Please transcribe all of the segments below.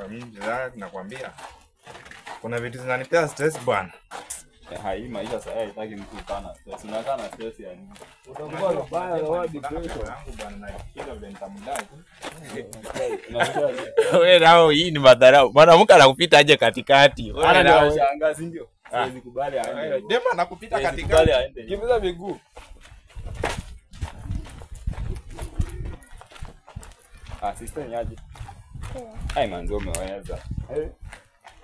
Mimi nakwambia kuna vitu zinanipea stress bwana. Hai maisha sasa haitaki mtu kukaa na stress. Unakaa na stress ya nini? Utakuwa mbaya wewe depression. Yangu bwana na vile nitamdai. Wewe nao hii ni madharau. Mwanamke anakupita aje katikati? Wewe ndio unashangaa, si ndio? Siwezi kubali aende. Dema anakupita katikati. Kimbiza miguu. Ah, sister ni aje? Ai manzi umeweza.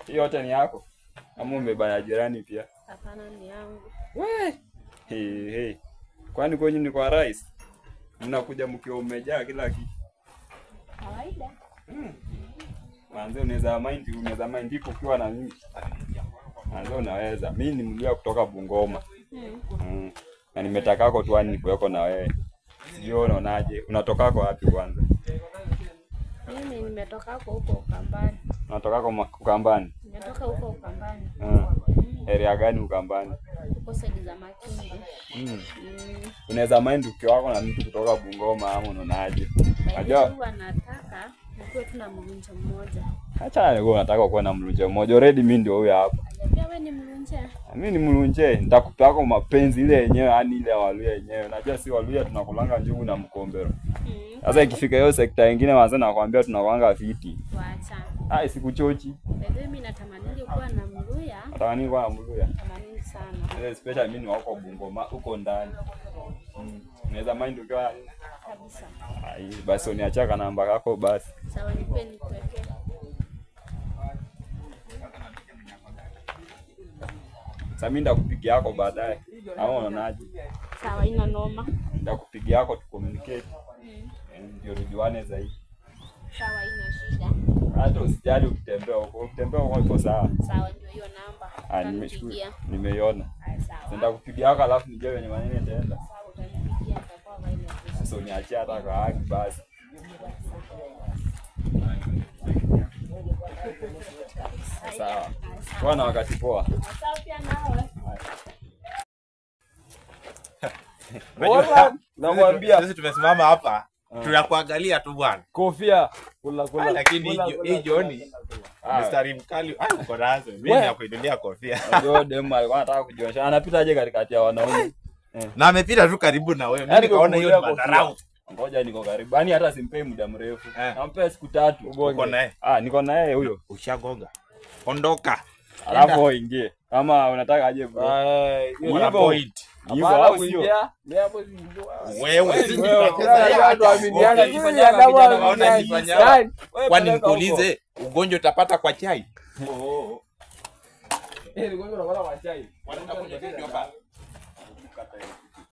Hii yote ni yako? Ama umebana jirani pia? Hapana, ni yangu. We. Hey, hey. Kwani kwenye ni kwa rais? Mnakuja mkiwa umejaa kila kitu. Kawaida. Manzi unaweza mind ukiwa na mimi. Manzi unaweza. Mimi ni mlio kutoka Bungoma. Na nimetakako tu yani nikuweko na wewe. Sijui unaonaje? Unatoka kwa wapi kwanza? Mimi nimetoka huko Ukambani. Unatoka kwa Ukambani? Nimetoka huko Ukambani. Area gani Ukambani? Huko side za Makindu. Unaweza mind ukiwa wako na mtu kutoka Bungoma ama unaonaje? Unajua nataka nikuwe tu na mlunje mmoja. Acha wewe unataka kuwa na mlunje mmoja. Already mimi ndio huyo hapa. Pia wewe ni mlunje? Mimi ni mlunje. Nitakupea kwa mapenzi ile yenyewe, yani ile ya Waluya yenyewe. Unajua si Waluya tunakulanga njugu na mkombero. Sasa ikifika hiyo sekta nyingine wazee nakwambia tunakuanga fiti. Waacha. Ai sikuchochi. Mimi natamani kuwa na Mluya. Natamani kuwa na Mluya. Natamani sana. Eh, especially mimi ni wako Bungoma huko ndani. Unaweza mind ukiwa kabisa. Ai basi uniacha kana namba yako basi. Sawa, nipe nikuweke. Sasa mimi ndakupigia yako baadaye. Ama unaonaje? Sawa, ina noma. Ndakupigia yako tu communicate. Ndio tujuane zaidi. Sawa, ina shida. Hata usijali ukitembea huko. Ukitembea huko iko sawa. Sawa, ndio hiyo namba. Ah, nimeshukuru. Nimeiona. Sawa. Nitakupigia yako alafu nijue venye maneno yataenda. Sawa, utanipigia nitakuwa available. Sasa uniachie hata kwa haki basi. Sawa. Kwa na wakati poa. Sawa pia nawe. Bora nakwambia sisi tumesimama hapa tunakuangalia tu bwana. Kofia kula kula. Lakini hii jioni mstari mkali uko nazo. Mimi nakuendelea kofia. Ndio demu alikuwa anataka kujionyesha. Anapita aje katikati ya wanaume? Na amepita tu karibu na wewe. Mimi nikaona hiyo ni madharau. Ngoja niko karibu. Yaani hata simpei muda mrefu. Nampea siku 3. Uko naye? Ah, niko naye huyo. Ushagonga. Ondoka. Alafu uingie. Kama unataka aje bro. Una point. Hivyo au sio? Wewe kwani nikuulize ugonjwa utapata kwa chai? Ugonjwa unapata kwa chai.